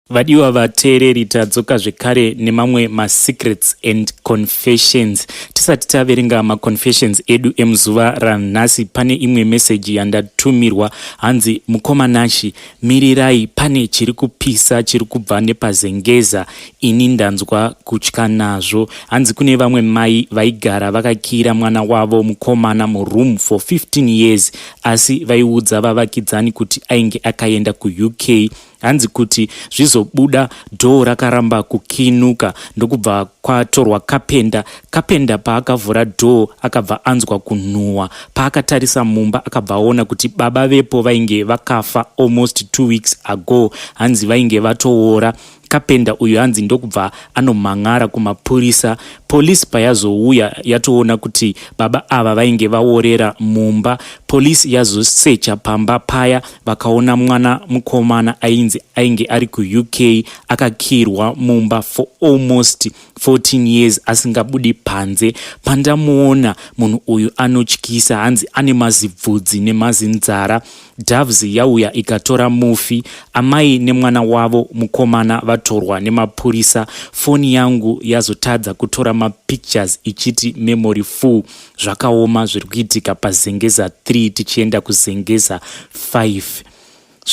Vadiwa vateereri, tadzoka zvekare nemamwe masecrets and confessions. Tisati taverenga maconfessions edu emuzuva ranhasi, pane imwe meseji yandatumirwa. Hanzi, "Mukoma Nashi, mirirai, pane chiri kupisa chiri kubva nepaZengeza. Ini ndanzwa kutya nazvo." Hanzi kune vamwe mai vaigara vakakira mwana wavo mukomana muroom for 15 years, asi vaiudza vavakidzani kuti ainge akaenda kuUK. Hanzi kuti zvizobuda, door rakaramba kukinuka, ndokubva kwatorwa kapenda. Kapenda paakavhura door, akabva anzwa kunhuhwa. Paakatarisa mumba, akabva aona kuti baba vepo vainge vakafa almost 2 weeks ago. Hanzi vainge vatoora. Kapenda uyu hanzi ndokubva anomhan'ara kumapurisa. Polisi payazouya, yatoona kuti baba ava vainge vaorera mumba. Polisi yazosecha pamba paya, vakaona mwana mukomana ainzi ainge ari kuUK akakirwa mumba for almost 14 years, asingabudi panze. Pandamuona munhu uyu, anotyisa. Hanzi ane mazibvudzi nemazinzara. Doves yauya ikatora mufi. Amai nemwana wavo mukomana vatorwa nemapurisa. Foni yangu yazotadza kutora mapictures, ichiti memory full. Zvakaoma zviri kuitika paZengeza 3 tichienda kuZengeza 5.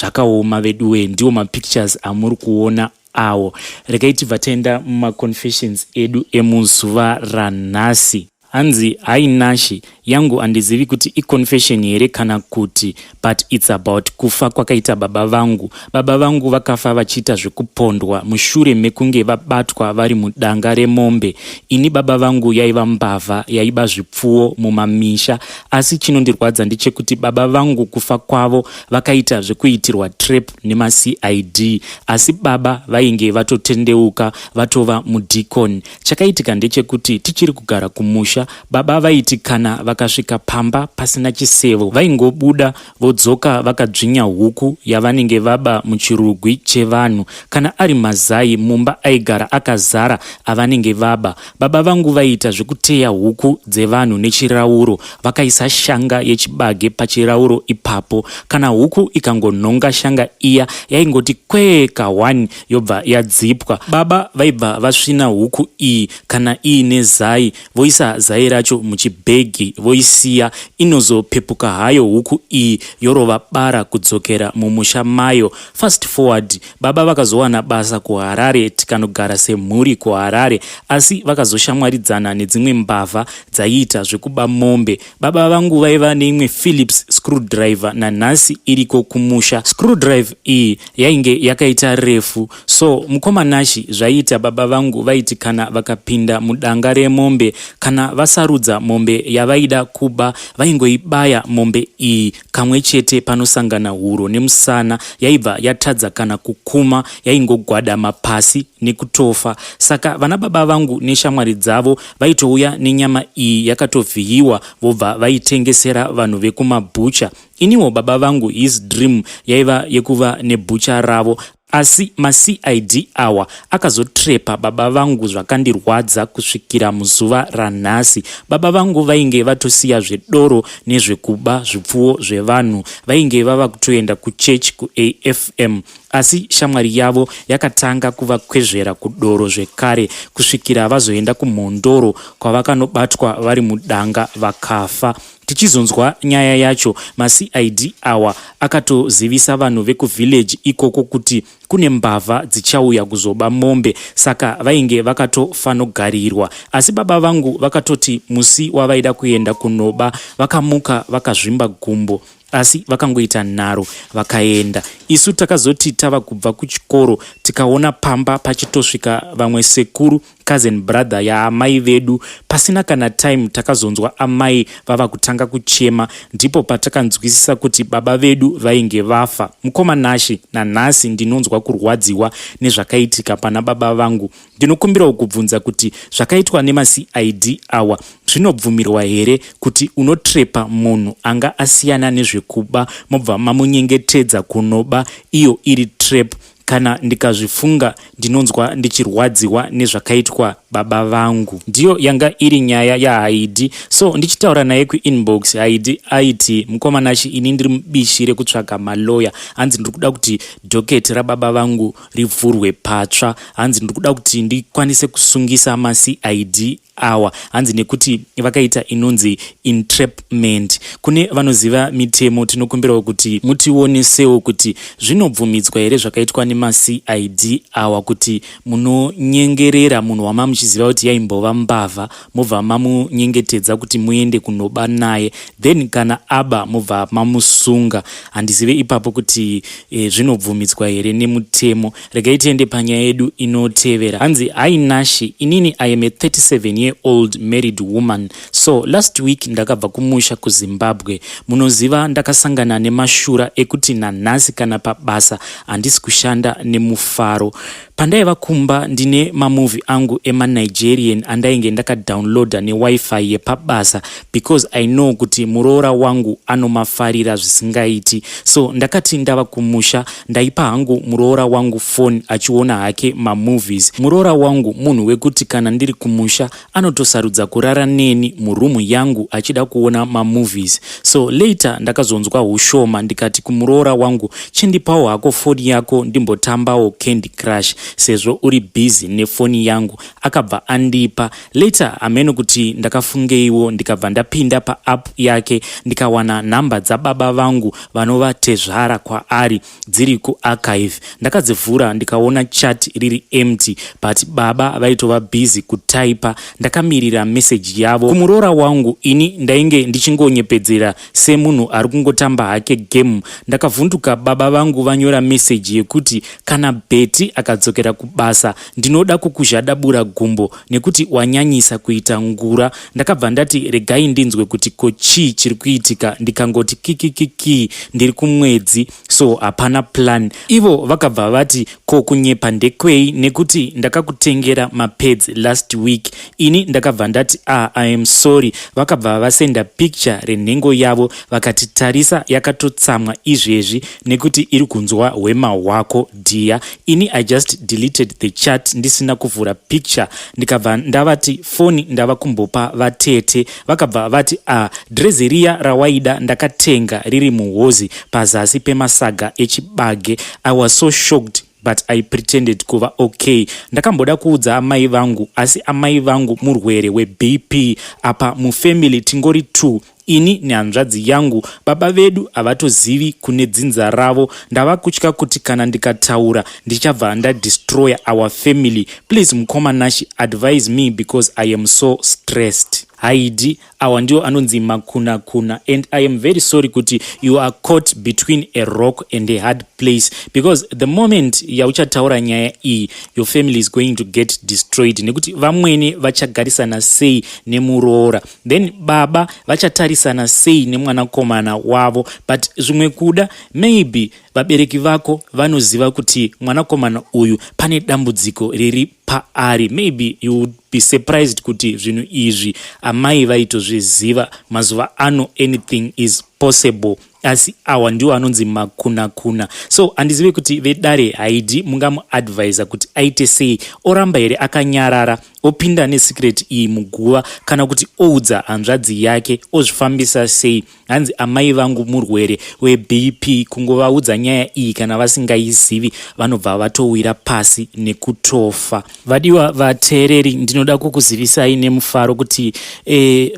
Zvakaoma veduwe. Ndiwo mapictures amuri kuona awo. Regai tibva taenda mumaconfessions edu emuzuva ranhasi. Hanzi, "Hi Nashi, yangu handizivi kuti iconfession here kana kuti, but it's about kufa kwakaita baba vangu. Baba vangu vakafa vachiita zvekupondwa mushure mekunge vabatwa vari mudanga remombe. Ini baba vangu yaiva mbavha yaiba zvipfuwo mumamisha, asi chinondirwadza ndechekuti baba vangu kufa kwavo vakaita zvekuitirwa trap nemaCID, asi baba vainge vatotendeuka, vatova mudeacon. Chakaitika ndechekuti tichiri kugara kumusha, baba vaiti kana vakasvika pamba pasina chisevo, vaingobuda vodzoka vakadzvinya huku yavanenge vaba muchirugwi chevanhu. Kana ari mazai, mumba aigara akazara avanenge vaba. Baba vangu vaiita zvekuteya huku dzevanhu nechirauro, vakaisa shanga yechibage pachirauro ipapo. Kana huku ikangonhonga shanga iya, yaingoti kwee ka1, yobva yadzipwa. Baba vaibva vasvina huku iyi. Kana iine zai, voisa zai racho muchibhegi, voisiya. Inozopepuka hayo huku iyi, yorova bara kudzokera mumusha mayo. Fast forward, baba vakazowana basa kuHarare, tikanogara semhuri kuHarare, asi vakazoshamwaridzana nedzimwe mbavha dzaiita zvekuba mombe. Baba vangu vaiva neimwe Philips screwdriver, nanhasi iriko kumusha. Screwdriver iyi yainge yakaita refu. So mukoma Nashi, zvaiita baba vangu, vaiti kana vakapinda mudanga remombe, kana vasarudza mombe yavaida kuba, vaingoibaya mombe iyi kamwe chete panosangana huro nemusana. Yaibva yatadza kana kukuma, yaingogwadama pasi nekutofa. Saka vana baba vangu neshamwari dzavo vaitouya nenyama iyi yakatovhiyiwa, vobva vaitengesera vanhu vekumabhucha. Iniwo baba vangu, his dream yaiva yekuva nebhucha ravo, asi maCID awa akazotrepa baba vangu. Zvakandirwadza kusvikira muzuva ranhasi. Baba vangu vainge vatosiya zvedoro nezvekuba zvipfuwo zvevanhu, vainge vava kutoenda kuchechi kuAFM, asi shamwari yavo yakatanga kuvakwezvera kudoro zvekare, kusvikira vazoenda kuMhondoro, kwavakanobatwa vari mudanga vakafa. Tichizonzwa nyaya yacho, maCID awa akatozivisa vanhu vekuvhileji ikoko kuti kune mbavha dzichauya kuzoba mombe, saka vainge vakatofanogarirwa. Asi baba vangu vakatoti musi wavaida kuenda kunoba, vakamuka vakazvimba gumbo, asi vakangoita nharo vakaenda. Isu takazoti tava kubva kuchikoro, tikaona pamba pachitosvika vamwe sekuru, cousin brother yaamai vedu. Pasina kana time, takazonzwa amai vava kutanga kuchema. Ndipo patakanzwisisa kuti baba vedu vainge vafa. Mukoma Nashi, nanhasi ndinonzwa kurwadziwa nezvakaitika pana baba vangu. Ndinokumbirawo kubvunza kuti zvakaitwa nemaCID awa zvinobvumirwa here, kuti unotrepa munhu anga asiyana nezvekuba, mobva mamunyengetedza kunoba, iyo iri trap? Kana ndikazvifunga, ndinonzwa ndichirwadziwa nezvakaitwa baba vangu. Ndiyo yanga iri nyaya yaHaidi. So ndichitaura naye kuinbox, Haidi aiti, "Mukoma Nashi, ini ndiri mubishi rekutsvaga maloya. Hanzi ndiri kuda kuti docket rababa vangu rivhurwe patsva. Hanzi ndiri kuda kuti ndikwanise kusungisa maCID awa, hanzi nekuti vakaita inonzi entrapment." Kune vanoziva mitemo, tinokumbirawo kuti mutionesewo kuti zvinobvumidzwa here zvakaitwa nemaCID awa, kuti munonyengerera munhu wama muchiziva kuti yaimbova mbavha, mobva mamunyengetedza kuti muende kunoba naye, then kana aba mobva mamusunga. Handizive ipapo kuti zvinobvumidzwa here nemutemo. Regai tiende panyaya yedu inotevera. Hanzi, "Hi Nashi, inini I am a 37 year old married woman. So last week ndakabva kumusha kuZimbabwe. Munoziva, ndakasangana nemashura ekuti nanhasi kana pabasa handisi kushanda nemufaro. Pandaiva kumba ndine mamovie angu emaNigerian andainge ndakadownloada neWiFi yepabasa, because I know kuti muroora wangu anomafarira zvisingaiti. So ndakati ndava kumusha, ndaipa hangu muroora wangu foni achiona hake mamovies. Muroora wangu munhu wekuti kana ndiri kumusha anotosarudza kurara neni murumu yangu achida kuona mamovies. So later ndakazonzwa ushoma, ndikati kumuroora wangu, 'Chindipawo hako foni yako ndimbotambawo Candy Crush sezvo uri busy nefoni yangu.' Akabva andipa. Later hameno kuti ndakafungeiwo, ndikabva ndapinda paapp yake, ndikawana nhamba dzababa vangu vanova tezvara kwaari dziri kuarchive. Ndakadzivhura, ndikaona chat riri empty, but baba vaitova busy kutaipa. Ndakamirira meseji yavo kumuroora wangu. Ini ndainge ndichingonyepedzera semunhu ari kungotamba hake game. Ndakavhunduka baba vangu vanyora meseji yekuti, 'Kana Bheti akadzokera kubasa, ndinoda kukuzhadabura gumbo nekuti wanyanyisa kuita ngura.' Ndakabva ndati regai ndinzwe kuti ko chii chiri kuitika. Ndikangoti, 'Kikikiki, ndiri kumwedzi, so hapana plan.' Ivo vakabva vati, 'Ko kunyepa ndekwei, nekuti ndakakutengera mapads last week?' Ini ndakabva ndati, 'Ah, I am sorry.' Vakabva vasenda picture renhengo yavo, vakati, 'Tarisa, yakatotsamwa izvezvi nekuti iri kunzwa hwema hwako, dear.' Ini I just deleted the chat ndisina kuvhura picture. Ndikabva ndavati foni ndava kumbopa vatete. Vakabva vati, 'Ah, dhirezi riya rawaida ndakatenga, riri muhozi pazasi pemasaga echibage.' I was so shocked, but I pretended kuva okay. Ndakamboda kuudza amai vangu, asi amai vangu murwere weBP. Apa mufamily tingori 2, ini nehanzvadzi yangu. Baba vedu havatozivi kune dzinza ravo. Ndava kutya kuti kana ndikataura ndichabva ndadestroya our family. Please, mukoma Nashi, advise me because I am so stressed." Haidi, awa ndio anonzi makunakuna, and I am very sorry kuti you are caught between a rock and a hard place, because the moment yauchataura nyaya iyi, your family is going to get destroyed, nekuti vamwene vachagarisana sei nemuroora? Then baba vachatarisana sei nemwanakomana wavo? But zvimwe kuda maybe vabereki vako vanoziva kuti mwanakomana uyu pane dambudziko riri paari. Maybe you would be surprised kuti zvinhu izvi amai vaitozviziva. Mazuva ano anything is possible, asi awa ndiwo anonzi makunakuna. So handizivi kuti vedare, Haidi mungamuadvisa kuti aite sei? Oramba here akanyarara, opinda nesecret iyi muguva, kana kuti oudza hanzvadzi yake, ozvifambisa sei? Hanzi amai vangu murwere weBP. Kungovaudza nyaya iyi, kana vasingaizivi, vanobva vatowira pasi nekutofa. Vadiwa vateereri, ndinoda kukuzivisai nemufaro kuti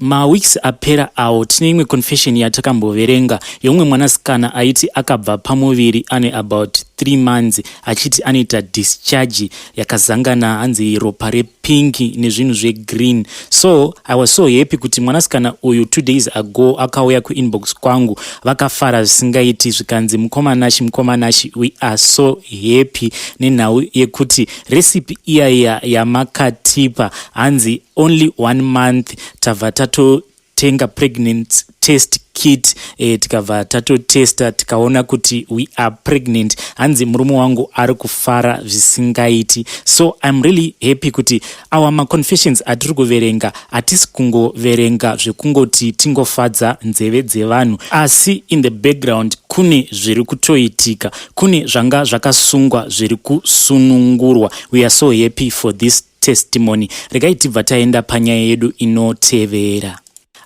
maweeks apera awo tine imwe confession yatakamboverenga yeumwe mwanasikana aiti akabva pamuviri ane about 3 months, achiti anoita discharge yakazangana, hanzi ropa repink nezvinhu zvegreen. So I was so happy kuti mwanasikana uyu 2 days ago akauya kuinbox kwangu, vakafara zvisingaiti, zvikanzi, "Mukoma Nashi, mukoma Nashi, we are so happy nenhau yekuti recipe iyaiya yamakatipa, hanzi only one month tabva tato Takatotenga pregnant test kit, tikabva tatotesta, tikaona kuti we are pregnant. Hanzi murume wangu ari kufara zvisingaiti. So I'm really happy kuti awa maconfessions atiri kuverenga, hatisi kungoverenga zvekungoti tingofadza nzeve dzevanhu, asi in the background kune zviri kutoitika, kune zvanga zvakasungwa zviri kusunungurwa. We are so happy for this testimony. Regai tibva taenda panyaya yedu inotevera.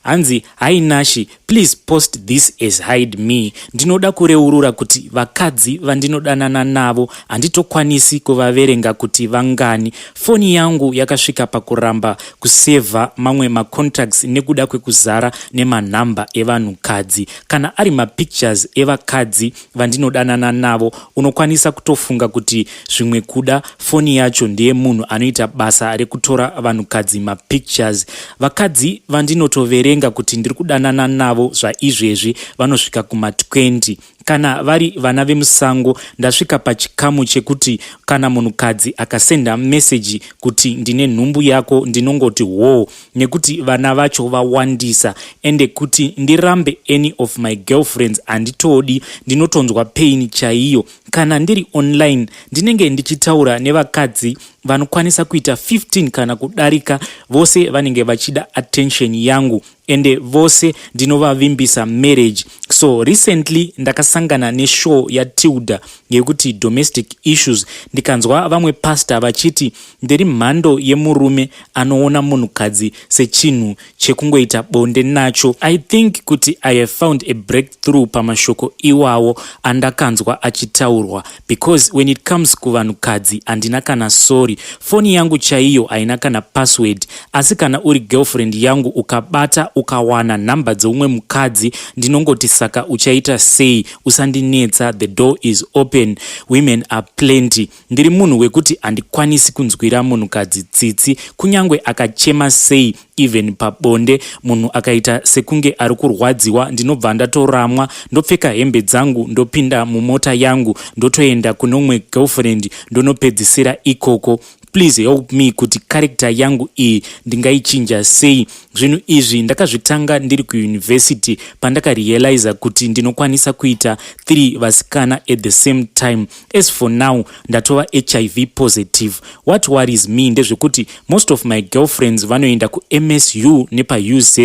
Hanzi, "Hi Nashi, please post this as hide me. Ndinoda kureurura kuti vakadzi vandinodanana navo handitokwanisi kuvaverenga kuti vangani. Foni yangu yakasvika pakuramba kusevha mamwe macontacts nekuda kwekuzara nemanhamba evanhukadzi. Kana ari mapictures evakadzi vandinodanana navo, unokwanisa kutofunga kuti zvimwe kuda foni yacho ndeyemunhu anoita basa rekutora vanhukadzi mapictures. Vakadzi vandinotoverenga kuti ndiri kudanana navo zvaizvezvi vanosvika kuma20 kana vari vana vemusango. Ndasvika pachikamu chekuti kana munhukadzi akasenda meseji kuti ndine nhumbu yako, ndinongoti hoo, nekuti vana vacho vawandisa. Ende kuti ndirambe any of my girlfriends handitodi, ndinotonzwa pain chaiyo. Kana ndiri online, ndinenge ndichitaura nevakadzi vanokwanisa kuita 15 kana kudarika. Vose vanenge vachida attention yangu, ende vose ndinovavimbisa marriage. So recently ndakasangana neshow yaTilda yekuti domestic issues, ndikanzwa vamwe pastor vachiti ndiri mhando yemurume anoona munhukadzi sechinhu chekungoita bonde nacho. I think kuti I have found a breakthrough pamashoko iwawo andakanzwa achitaurwa, because when it comes kuvanhukadzi handina kana sorry. Foni yangu chaiyo haina kana password, asi kana uri girlfriend yangu, ukabata ukawana nhamba dzeumwe mukadzi, ndinongoti saka uchaita sei? Usandinetsa, the door is open, women are plenty. Ndiri munhu wekuti handikwanisi kunzwira munhukadzi tsitsi, kunyange akachema sei. Even pabonde, munhu akaita sekunge ari kurwadziwa, ndinobva ndatoramwa, ndopfeka hembe dzangu, ndopinda mumota yangu, ndotoenda kune umwe girlfriend, ndonopedzisira ikoko. Please help me kuti character yangu iyi ndingaichinja sei. Zvinhu izvi ndakazvitanga ndiri kuyunivhesity, pandakarealiza kuti ndinokwanisa kuita 3 vasikana at the same time. As for now ndatova HIV positive. What worries me ndezvekuti most of my girlfriends vanoenda kuMSU nepaUZ,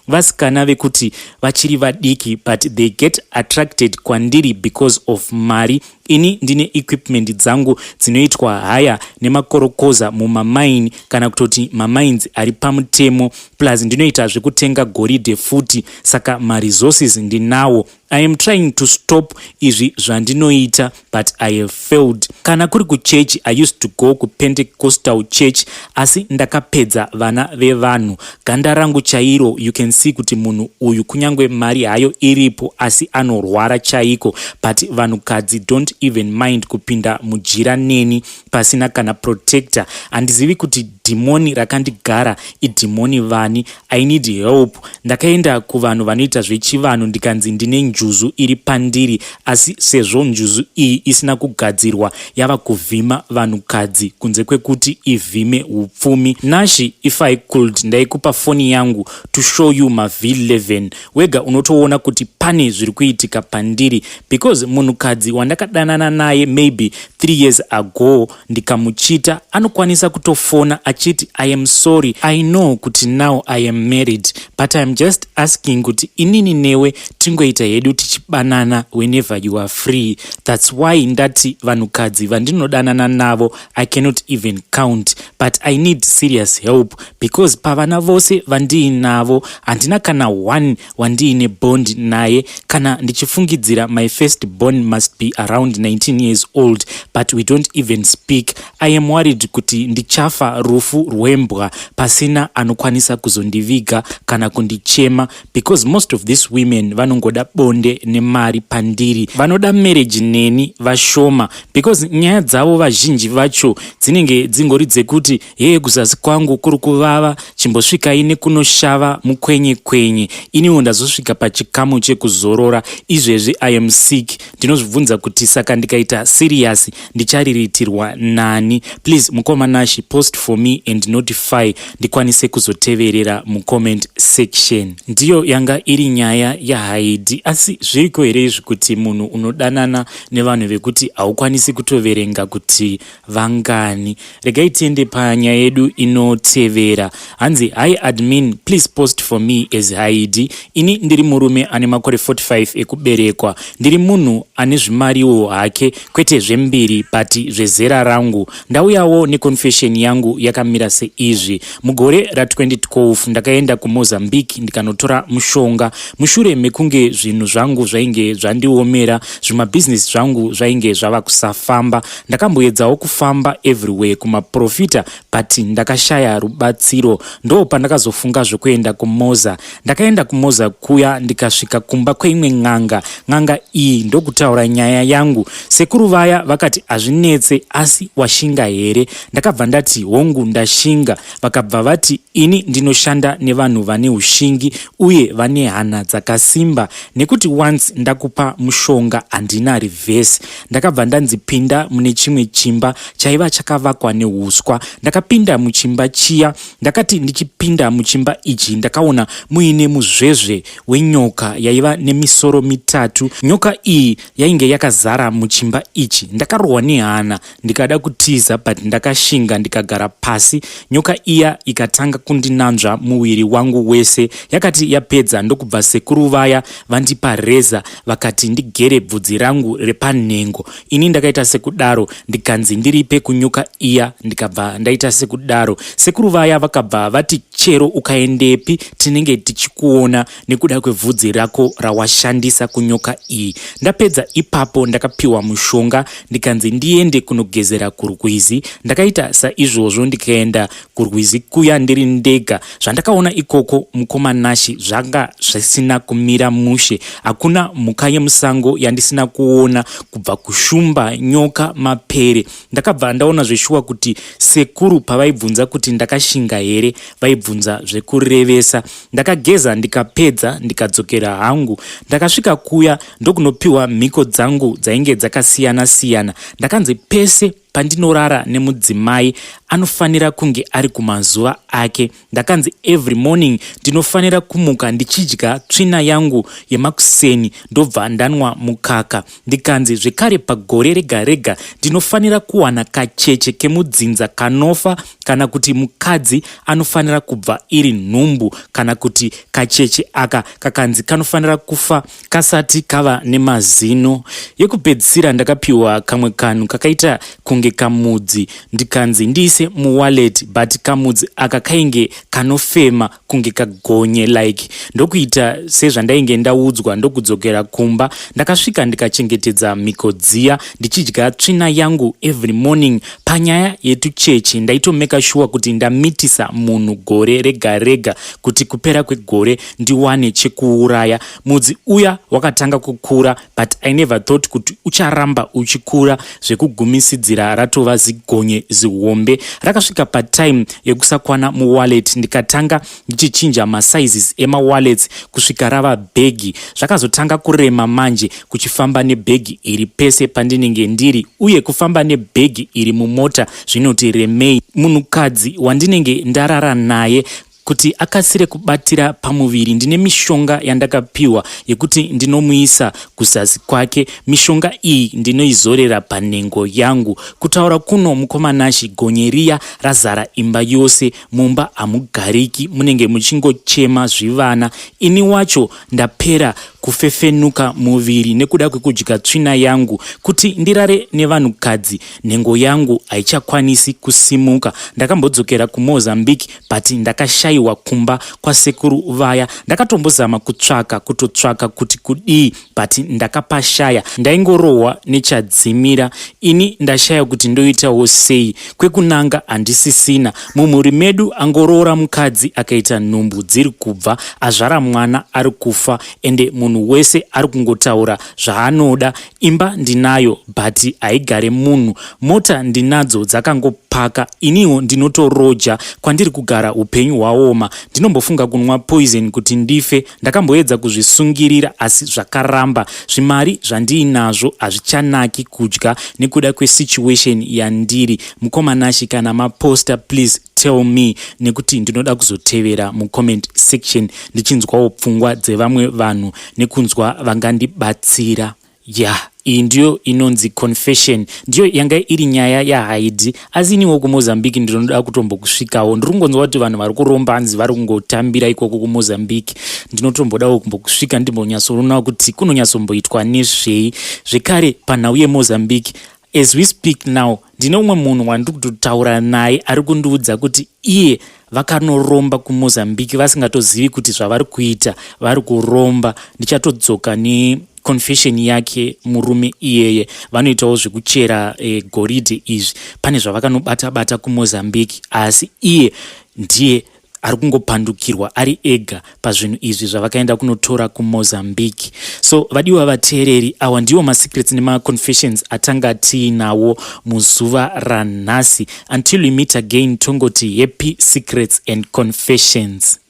vasikana vekuti vachiri vadiki, but they get attracted kwandiri because of mari. Ini ndine equipment dzangu dzinoitwa haya nemakorokoza mumamaini, kana kutoti mamines ari pamutemo, plus ndinoita zvekutenga goridhe futi, saka maresources ndinawo. I am trying to stop izvi zvandinoita, but I have failed. Kana kuri kuchechi, I used to go kuPentecostal church, asi ndakapedza vana vevanhu. Ganda rangu chairo, you can see kuti munhu uyu kunyange mari hayo iripo, asi anorwara chaiko. But vanhukadzi don't even mind kupinda mujira neni pasina kana protector. Handizivi kuti dhimoni rakandigara idhimoni vani. I need help. Ndakaenda kuvanhu vanoita zvechivanhu, ndikanzi ndine njuzu iri pandiri, asi sezvo njuzu iyi isina kugadzirwa, yava kuvhima vanhukadzi kunze kwekuti ivhime upfumi. Nashi, if I could, ndaikupa foni yangu to show you mav11 wega, unotoona kuti pane zviri kuitika pandiri, because munhukadzi wandakadanana naye maybe 3 years ago, ndikamuchita, anokwanisa kutofona achiti, 'I am sorry, I know kuti now I am married, but I am just asking kuti inini newe tingoita hedu tichibanana whenever you are free.' That's why ndati vanhukadzi vandinodanana navo I cannot even count. But I need serious help, because pavana vose vandiinavo handina kana one wandiine bond naye. Kana ndichifungidzira, my first born must be around 19 years old, but we don't even speak. I am worried kuti ndichafa rufu rwembwa pasina anokwanisa kuzondiviga kana kundichema, because most of these women vanongoda bonde nemari pandiri. Vanoda marriage neni vashoma, because nyaya dzavo vazhinji vacho dzinenge dzingori dzekuti, 'Heye, kuzasi kwangu kuri kuvava, chimbosvikai nekunoshava mukwenye kwenye.' Iniwo ndazosvika pachikamu chekuzorora. Izvezvi I am sick. Ndinozvibvunza kuti saka ndikaita serious ndichariritirwa nani? Please." Please mukoma Nashi, post for me and notify ndikwanise kuzoteverera mucomment section. Ndiyo yanga iri nyaya yaHaidi. Asi zviriko here izvi kuti munhu unodanana nevanhu vekuti haukwanisi kutoverenga kuti vangani? Regai tiende panyaya yedu inotevera. Hanzi, "Hi admin, please post for me as Haidi. Ini ndiri murume ane makore 45 ekuberekwa. Ndiri munhu ane zvimariwo hake, kwete zvembiri, but zvezera rangu. Ndauyawo neconfession yangu yakamira seizvi. Mugore ra2012 ndakaenda kuMozambique ndikanotora mushonga mushure mekunge zvinhu zvangu zvainge zvandiomera, zvimabhizinesi zvangu zvainge zvava kusafamba. Ndakamboedzawo kufamba everywhere kumaprofita, but ndakashaya rubatsiro. Ndo pandakazofunga zvokuenda kuMoza. Ndakaenda kuMoza kuya, ndikasvika kumba kweimwe n'anga. N'anga iyi ndokutaura nyaya yangu. Sekuru vaya vakati, 'Hazvinetse, asi washinga here?' Ndakabva ndati, 'Hongu, ndashinga.' Vakabva vati, 'Ini ndinoshanda nevanhu vane ushingi uye vane hana dzakasimba, nekuti once ndakupa mushonga handina reverse.' Ndakabva ndanzi, 'Pinda mune chimwe chimba chaiva chakavakwa neuswa.' Ndakapinda muchimba chiya. Ndakati ndichipinda muchimba ichi, ndakaona muine muzvezve wenyoka yaiva nemisoro mitatu. Nyoka iyi yainge yakazara muchimba ichi. Ndakarohwa nehana, ndikada kutiza, but ndakashinga, ndikagara pasi. Nyoka iya ikatanga kundinanzva muviri wangu wese. Yakati yapedza, ndokubva sekuru vaya vandipa reza, vakati ndigere bvudzi rangu repanhengo. Ini ndakaita sekudaro, ndikanzi ndiripe kunyoka iya, ndikabva ndaita sekudaro. Sekuru vaya vakabva vati, 'Chero ukaendepi tinenge tichikuona nekuda kwebvudzi rako rawashandisa kunyoka iyi.' Ndapedza ipapo, ndakapiwa mushonga, ndikanzi ndiende kunogezera kurwizi. Ndakaita saizvozvo, ndikaenda kurwizi kuya ndiri ndega. Zvandakaona ikoko, mukoma Nashi, zvanga zvisina kumira mushe. Hakuna mhuka yemusango yandisina kuona, kubva kushumba, nyoka, mapere. Ndakabva ndaona zveshuwa kuti sekuru pavaibvunza kuti ndakashinga here, vaibvunza zvekurevesa. Ndakageza, ndikapedza, ndikadzokera hangu. Ndakasvika kuya, ndokunopiwa mhiko dzangu dzainge dzakasiyana-siyana. Ndakanzi pese pandinorara nemudzimai anofanira kunge ari kumazuva ake. Ndakanzi every morning ndinofanira kumuka ndichidya tsvina yangu yemakuseni, ndobva ndanwa mukaka. Ndikanzi zvekare pagore rega rega ndinofanira kuwana kacheche kemudzinza kanofa, kana kuti mukadzi anofanira kubva iri nhumbu, kana kuti kacheche aka kakanzi kanofanira kufa kasati kava nemazino. Yekupedzisira, ndakapiwa kamwe kanhu kakaita kunge kamudzi, ndikanzi ndiise muwallet, but kamudzi aka kainge kanofema kunge kagonye like. Ndokuita sezvandainge ndaudzwa, ndokudzokera kumba. Ndakasvika, ndikachengetedza mhiko dziya, ndichidya tsvina yangu every morning. Panyaya yetucheche, ndaitomeka sure kuti ndamitisa munhu gore rega rega, kuti kupera kwegore ndiwane chekuuraya. Mudzi uya wakatanga kukura, but I never thought kuti ucharamba uchikura zvekugumisidzira ratova zigonye zihombe. Rakasvika patime yekusakwana muwallet, ndikatanga ndichichinja masizes emawallets kusvika rava bhegi. Zvakazotanga kurema manje kuchifamba nebhegi iri pese pandinenge ndiri, uye kufamba nebhegi iri mumota zvinoti remei. Munhukadzi wandinenge ndarara naye, kuti akasire kubatira pamuviri, ndine mishonga yandakapiwa yekuti ndinomuisa kuzasi kwake. Mishonga iyi ndinoizorera panhengo yangu. Kutaura kuno, mukoma Nashi, gonye riya razara imba yose. Mumba hamugariki, munenge muchingochema zvivana. Ini wacho ndapera kufefenuka muviri nekuda kwekudya tsvina yangu. Kuti ndirare nevanhukadzi, nhengo yangu haichakwanisi kusimuka. Ndakambodzokera kuMozambique, but ndakashayiwa kumba kwasekuru vaya. Ndakatombozama kutsvaka, kutotsvaka kuti kudii, but ndakapashaya. Ndaingorohwa nechadzimira. Ini ndashaya kuti ndoitawo sei. Kwekunanga handisisina. Mumhuri medu angoroora mukadzi akaita nhumbu dziri kubva, azvara mwana ari kufa, ende munhu. Munhu wese ari kungotaura zvaanoda. Imba ndinayo but haigare munhu. Mota ndinadzo dzakangopaka. Iniwo ndinotoroja kwandiri kugara upenyu hwaoma. Ndinombofunga kunwa poison kuti ndife. Ndakamboedza kuzvisungirira asi zvakaramba. Zvimari zvandiinazvo hazvichanaki kudya nekuda kwesituation yandiri. Mukoma Nashy kana maposta please tell me nekuti ndinoda kuzotevera mucomment section ndichinzwawo pfungwa dzevamwe vanhu nekunzwa vangandibatsira. Ya, iyi ndiyo inonzi confession, ndiyo yanga iri nyaya yaHaidi. Asi iniwo kuMozambique ndinoda kutombokusvikawo. Ndiri kungonzwa kuti vanhu vari kuromba hanzi vari kungotambira ikoko kuMozambique. Ndinotombodawo kumbokusvika ndimbonyatsoona kuti kunonyatsomboitwa nezvei. Zvekare panhau yeMozambique, as we speak now, ndine umwe munhu wandiri kutotaura naye ari kundiudza kuti iye vakanoromba kuMozambique vasingatozivi kuti zvavari kuita vari kuromba. Ndichatodzoka neconfession yake murume iyeye. Vanoitawo zvekuchera goridhe izvi. Pane zvavakanobata-bata kuMozambique, asi iye ndiye ari kungopandukirwa ari ega pazvinhu izvi zvavakaenda kunotora kuMozambique. So vadiwa vateereri, awa ndiwo masecrets nemaconfessions atanga tiinawo muzuva ranhasi. Until we meet again, tongoti happy secrets and confessions.